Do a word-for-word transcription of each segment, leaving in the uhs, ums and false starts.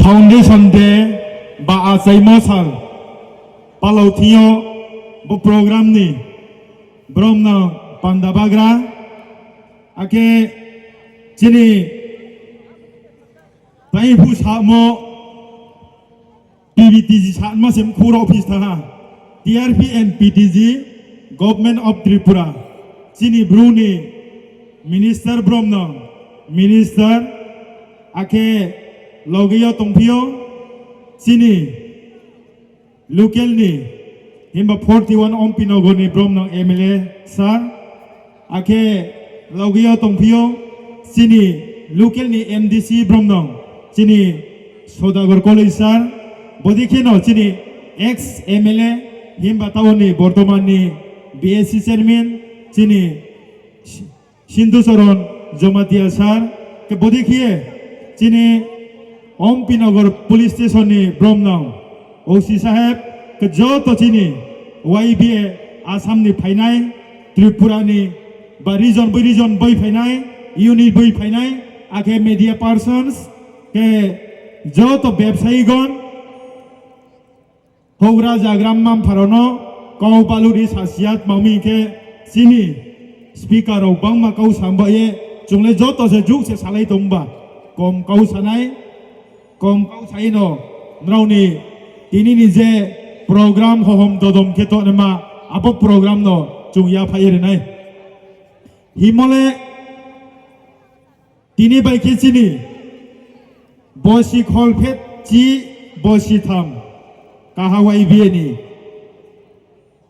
Foundation Day ba achaimo sal palao thing yo bo program ni brom nang panda bagra, akhe chini taiphu samo P B T G samo se mkhu rao office thanng ha, T R P and P T G, Government of Tripura, chini Bru ni minister brom nang minister, akhe loge yo tongphi ou chini local ni, himba forty one Ompinagar ni brom nang M L A sir, akhe loge yo tongphi ou chini local ni M D C brom nang, chini Saudagar College sir, bodei khe no chini ex M L A, himba taoh ni bortoman ni B A C chairman, chini Sindhu Charan Jamatia sir, khe bodei khe ye chini Ompinagar police station ni brom nang O C saheb, khe joto chini Y B A Assam ni phainai, Tripura ni ba region bai region bai phainai, unit bai phainai, akhe media persons, khe joto bebsayigon, houhgra zagra mma-mpha rao no kau baluh ri sasi ya tma mi khe chini speaker rao gbangma kau sa ba ye, chung le joto se juk se salai tong ba, kom kau sa nai, kom kau sa ye no nrao ni tini ni je program hohom dodom khe tongnaima, abo program no chung yaphaih ye ri nai. Himo le tini bai khe chini bosi kholphehchi, bosi tham kaha Y B A ni.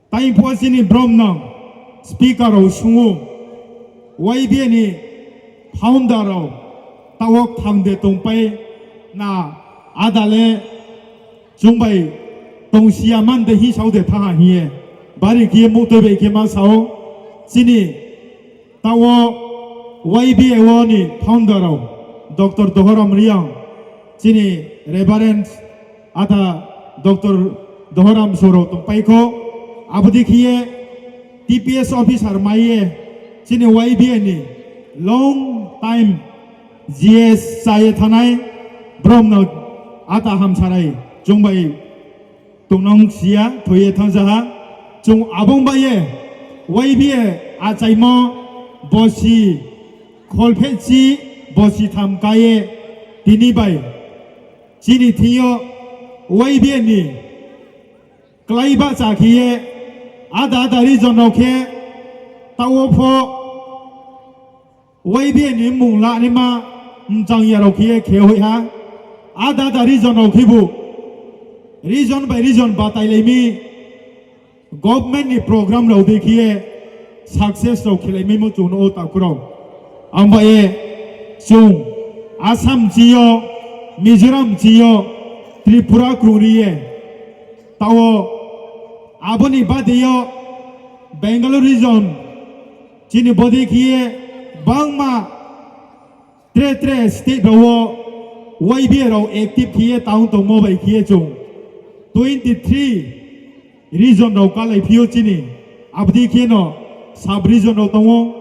Tai phuh chini brom nang speaker rao sung ou, Y B A ni founder rao taoh wo kthang de tongpai na, ada le chung bai tongsi ya man de hing sao de thanng ha hing ye, bari khe ye muhtoi bai khe ma sa ou. Chini taoh wo Y B A wo ni founder rao Doctor Dohoram Reang, chini Reverend ada Doctor Dohoram Song rao tongpai kho, abo dei khe ye T P S officer mai ye chini Y B A ni long time G S chá ye thanngnai, brom no ata hamsarai chung bai tongnang si ya thoi ye thanngja ha. Chung abo bai ye Y B A achaimo bosi kholphehchi, bosi tham ka ye tini bai chini thing yo Y B A ni klái bahcha khe ye, ada ada region rao khe taoh wo pho Y B A ni mmung lanaima mchang ya rao khe ye khe hoih ha. Ada ada region rao khebu region by region batailai mi, government ni program rao dei khe ye success rao khelai maimo chung nuh ou takhu rao. Ang ba ye chung Assam ching yo, Mizoram ching yo, Tripura krungri ye, taoh wo abo ni bade yo Bangalore region, chini bodei khe ye gbangma tre tre state rao wo Y B A rao active khe ye tang tongmo bai khe ye chung twenty three region rao kálai phi ou chini. Abo dei khe no sub region rao tong ou,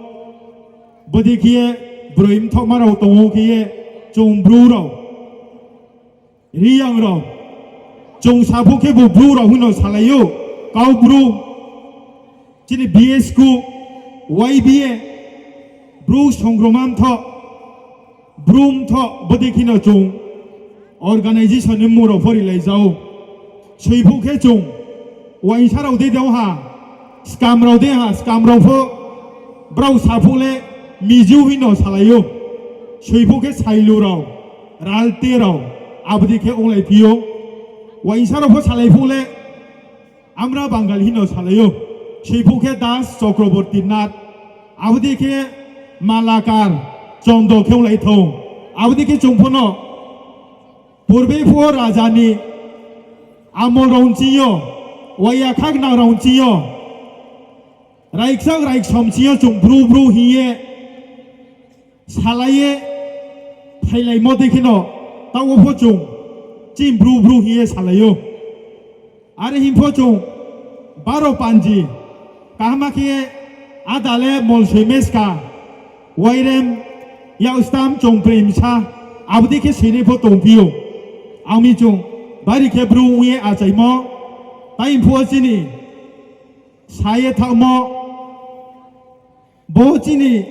bodei khe ye broi mthaohma rao tong ou khe ye chung Bru rao, Reang rao, chung saphuh khebu Bru rao hing no salai ou, kau Bru, chini B S ku, Y B A, Bru songroma mthoh, Bru mthoh, bodei khe no chung organisation ni mmung rao pho rilai ja ou. Soiphuh khe chung uaingsa rao dei de ong ha, skam rao dei ha, skam rao pho brao saphuh le Mizo hing no salai ou. Soiphuh khe Sailu rao, Ralte rao, abo dei khe onglai phi ou. Uaingsa rao pho salai phuh le Amra Bangal hing no salai ou. Soiphuh khe Das, Chakraborty Nath, abo dei khe Malakar, Chondo khe onglai thou. Abo dei khe chung pho no purbe phuh wo raja ni amol rao nching yo, waiya khagnang rao nching yo, raikchak raiksom nching yo chung Bru Bru hing ye salai ye phailaimo dei khe no, taoh wo pho chung chini Bru Bru hing ye salai ou. Are hing pho chung baro panji, kaham khe ada le molsoi meska, wairem, yak stam, chongprei msa, abo dei khe soinai pho tongphi ou. Ang mi chung bari khe bru ong ye achaimo, tai phuh wo chini sa ye thaohmo, bo chini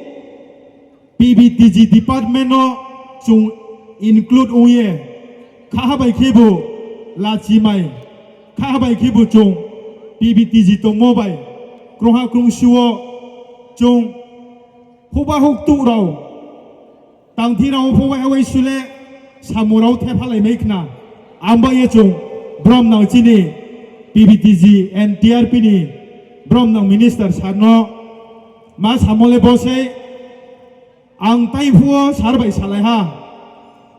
P B T G department no chung include ong ye, khaha bai khebu lachimai, khaha bai khebu chung P B T G tongmo bai krungha krungsu wo chung houhba houhtuh rao, tangthi rao pho waiha waisu le samung rao thephalaimai khna. Ang bai ye chung bromnang chini P B T G and T R P ni bromnang minister sir no ma samo le bo sei. Ang tai phuh wo sir bai salai ha.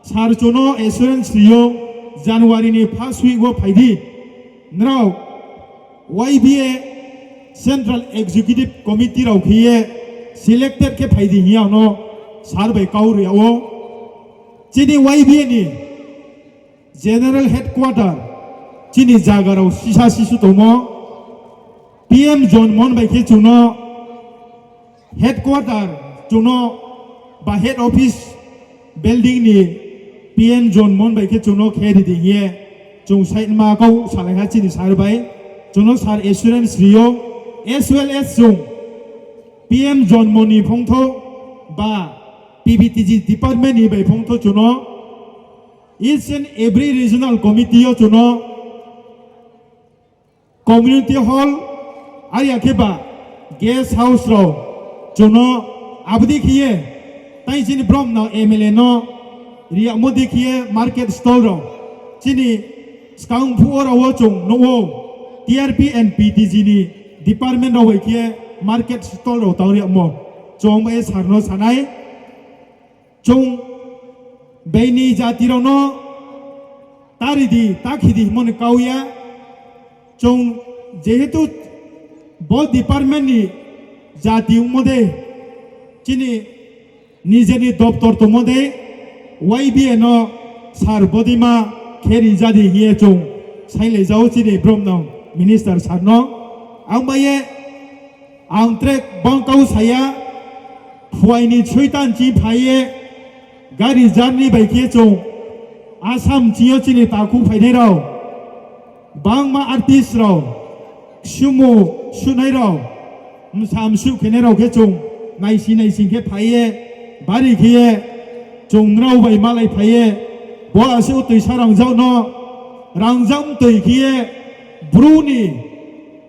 Sir chung no assurance ri ou, January ni first week wo phai di. Nrao Y B A Central Executive Committee rao khe ye selected khe phai di hing ye ang no sir bai kau ri yag ou. Chini Y B A ni General Headquarter chini zaga rao sisa sisu tongmo. P M Jan Mon bai khe chung no headquarter chung no ba head office building ni P M Jan Mon bai khe chung no khe ri di hing ye chung saima kau salai ha chini sir bai. Chung no sir assurance ri ou, as well as chung P M Jan Mon ni phongthou ba P B T G department ni bai phongthou chung no each and every regional committee yo chung no community hall, are ya khe ba guest house rao chung no abo dei khe ye, tai chini bromnang M L A no ri yagmo dei khe ye market stall rao chini skang phuh wo rao wo chung nuh ou, T R P and P T G ni department rao bai khe market stall rao tang ri yagmo. Chung bai ye sir no sanai, chung beini jati rao no ta ri di, ta khe di hingmo ni kau ya. Chung jehetu bo department ni jati ongmo dei, chini nijeni doptor tongmo dei, Y B A no sir bodeima khe ri ja di hing ye chung sailai ja ou chini bromnang minister sir no. Ang bai ye ang tre bang kau sa ya, phuai ni soita ni ching phai ye, gari journey bai khe chung Assam ching yo chini takhu phainai rao, bangma artist rao, ksumu suhnai rao, msa msuh khenai rao khe chung naising naising khe phai ye, bari khe ye, chung nrao bai malai phai ye, bo asuh toisa rangzag no, rangzag mtoi khe ye, bru ni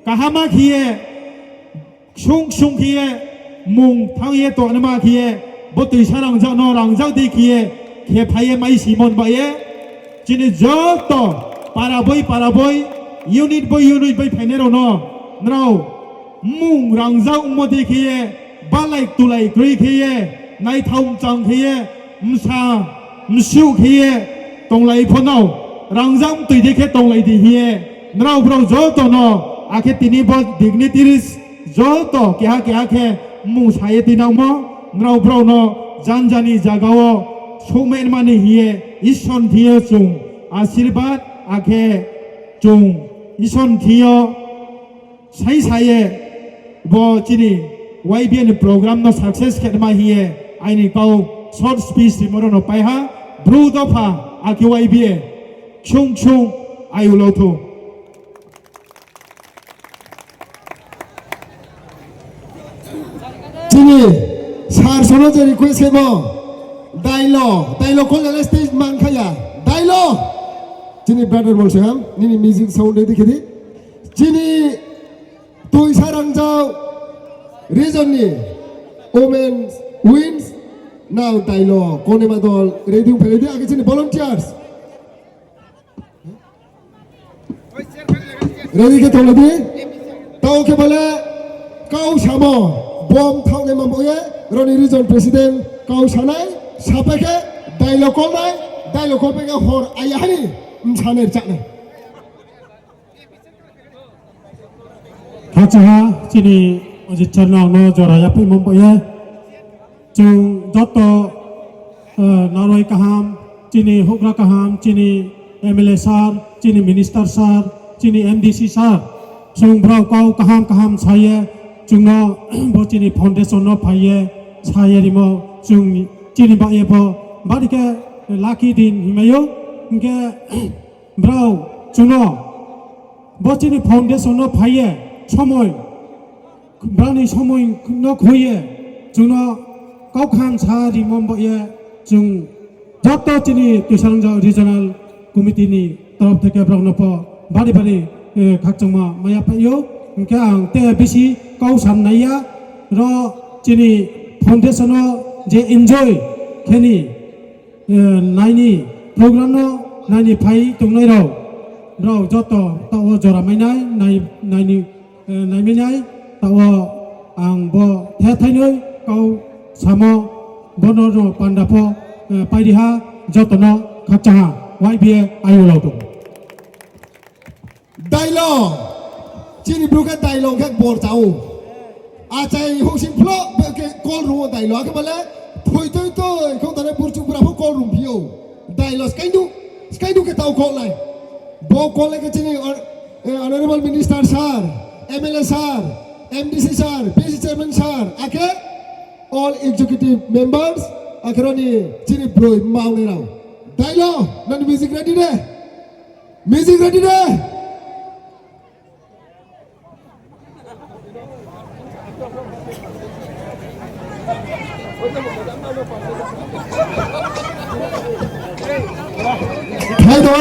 kaham khe ye, ksung ksung khe ye, mung thanng ye tongnaima khe ye, bo toisa rangzag no rangzag dei khe ye, khe phai ye maisingmo ni baoh ye, chini joto para boi para boi, unit boi unit boi phainai rao no, nrao mmung rangzag ongmo dei khe ye, balai ktulai kroi khe ye, naithao mchang khe ye, msa msuh khe ye tonglai pho no, rangzag mtoi dei khe tonglai di hing ye, nrao brao joto no, akhe tini bo dignitaries joto keha keha khe mmung sa ye tuinangmo, nrao brao no janja ni zaga wo souhmai mani hing ye Isor ni thing yo chung asirbad, akhe chung Isor ni thing yo saingsa ye bo chini Y B A ni program no success khe ma hing ye aini kau short speech rimo rao no pai ha. Bru dopha akhe Y B A ksung ksung ayu lau thou. Chini sir song no je request khemo, dailo, dailo call le stage man kha ya, dailo. Chini brother Molsoiham, nini music sound ready khe di. Chini Toisa Rangzag region ni women wings, nrao dailo, konima dol ready ong phai di, akhe chini volunteers ready khe tonglai di. Tao khe bale kau samo, bom thaoh nai mambo ye, rao ni region president kau sanai, sapai khe dailo call nai, dailo call pai khe hor aya hani msanai rchah nai. Khachaha chini Ajit sir no ang no jora yaphaimo bai ye, chung joto, eh, naroi kaham, chini houhgra kaham, chini M L A sir, chini minister sir, chini M D C sir, chung brao kau kaham kaham sa ye, chung no bo chini foundation no phai ye, sa ye rimo, chung chini baoh ye pho, bari khe lucky din hingmai ou. Hing khe brao chung no bo chini foundation no phai ye somoi, brao ni somoi no khui ye chung no kau kham sa rimo bo ye chung joto chini Tuisarangja Regional Committee ni torof theke brao no pho bari bari khakchangma maya phai ou. Hing khe ang te bisi kau sam nai ya, ro chini foundation no je enjoy khe ni nai ni program no nai ni phai tongnai rao, rao joto taoh wo jora mai nai, nai ni, nai mai nai, taoh wo ang bo the thainoi kau samo, bo no no panda pho pai ri ha, joto no khakchang ha, Y B A ayu rao tong. Dailo, chini bru khe dailo khe bor cha ou. Achai houhsing phlo khe call rung ou dailo, akhe ba le thoi thoi thoi khong thanai burchuk bura pho call rung phi ou. Dailo skai nu, skai nu khe tao call nai. Bo call nai khe chini Honorable Minister sir, M L A sir, M D C sir, P C chairman sir, akhe all executive members, akhe ro ni chini broi mma ongnai rao. Dailo, nani music ready de? Music ready de? Hai do.